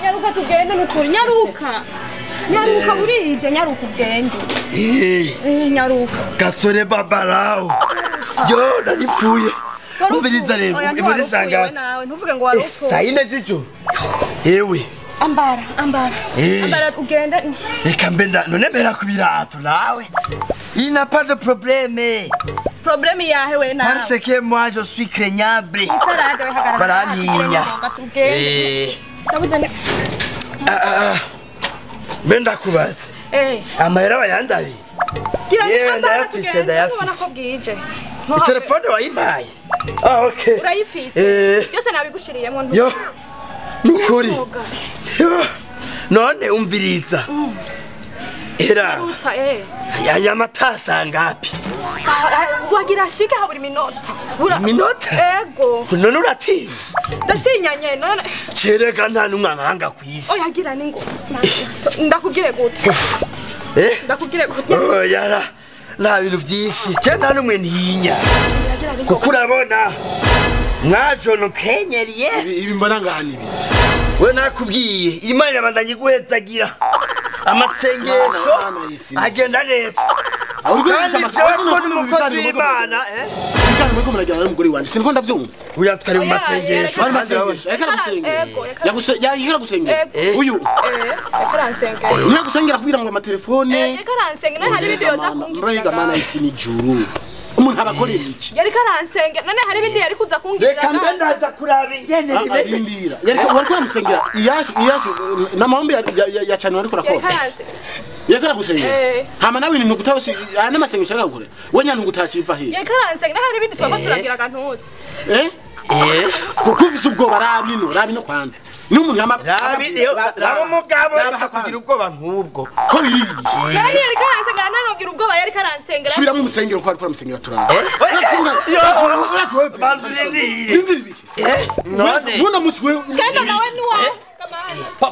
Nyaruka tugende nukuri nyaruka. Nyaruka burije nyaruka ugende. Nyaruka. Gasore babalao. Yo naripfuye. Umviriza rero muri sanga. Nawe ntuvuge ngo warupfuye. Saa 4 z'ijoro. Ewe. Ambara, ambara. Ambara ugende. Reka mbe none mbera ku birato nawe. Il n'a pas de problème. Problème yahe we nawe. Parce que moi je suis craignable. Barantinya. Mbe ndakubaze. Amahera wayandaye. Yewe ndayafise ndayafise. Telefone wayimpaye. Ah okay. Urayifise. Byose nabigushiriyemo ntu. Yo. Nukuri. None umviriza. Era. Aya matasa ngapi? Wagira shika haburi minota. Minota? Ego. None uratinya? Ndatinya nyene none. Cereka nta numwankanga kwisi. Oya gira ningo. Ndakubwire gute? Ndakubwire gute? Oya. Nta bintu byinshi. Cyo nta numwe ntinya. Kuko urabona mwajono kenyeriye. Ibi mbona ngahani ibi. We nakubwiye Imana irabandanya iguhezagira. Amasengesho agenda neza. Kandi jewe ko n'umukozi w'Imana Ibiganiro muriko muragirana n'umugore wanje siniko ndavyumva. Uya twari mu masengesho. Bari masengesho. Yariko aragusengera. Yariko aragusengera. Uyu. Yariko aransengera. Uyu gusengera kugira ngo amatelefone. Yariko aransengera none hari ibindi yoza kungira. Mbega mana isi n'ijuru. Umuntu abakorera iki? Yariko aransengera none hari ibindi yari kuza kungira. Reka mbe ndaza kuraba ingene bimeze. Yariko wariko aramusengera. Iyashu namahombe ya cyane wariko arakora. Yariko aransengera. Yariko aragusengera. Hama nawe ibintu gutawose ana masengesho ushaka gukora. We nyantu gutaciva he. Yariko aransengera hari ibindi twaba turagira gantuze. Kuko ufise ubwoba rabino rabino kwanda. N'umuntu yama rabi rabo mugabo kugira ubwoba nk'ubwo. Ko biri. Yariko aransengera nanogira ubwoba yariko aransengera. Subiramo umusengero ko ariko aramusengera turaba. None. None musi we. Skendo nawe nuwa.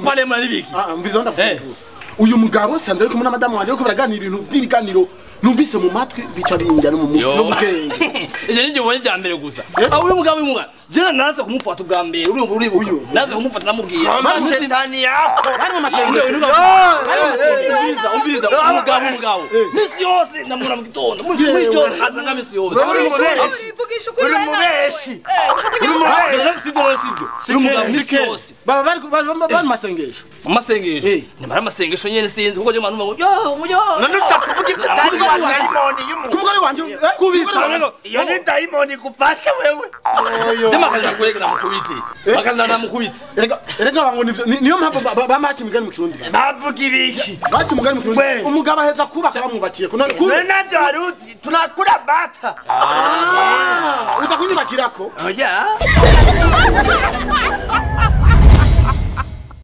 Pale mwana biki. Mvizo ndakuvuga. Uyu mugabo sanze ariko na madamu wanje ariko baraganira ibintu by'ibiganiro numvise mu matwi bica binjya no mu bwenge. Ije nije ubonye bya mbere gusa. Aho uyu mugabo uyu mwana je naza kumufata ubwa mbere uri uyu naza kumufata namubwira. Shetani yako. Bari mu masengesho. Umviriza umugabo misi yose namura mu gitondo muri cyose azanga misi yose. Uri mubeshi. Uri mubeshi. Uri mubeshi. Sibyo umugabo misi yose. Baba bari bari masengesho. Amasengesho. Ni amasengesho nyene sinzi kuko je mwana yo yo. None ushaka kuvuga ibyo utari dayimoni y'umuntu. Kumugore wanje kubita. Iyo ni dayimoni gufashe wewe. Je makaza kurega namukubite. Makaza namukubite. Erega bango niyo mpamvu bamaca imigani mu Kirundi. Bavuga ibiki? Baca umugani mu Kirundi. Umugabo aheza kubaka bamwubakiye. We nabyo haruzi tunakura bata. Utakunyubakirako? Oya.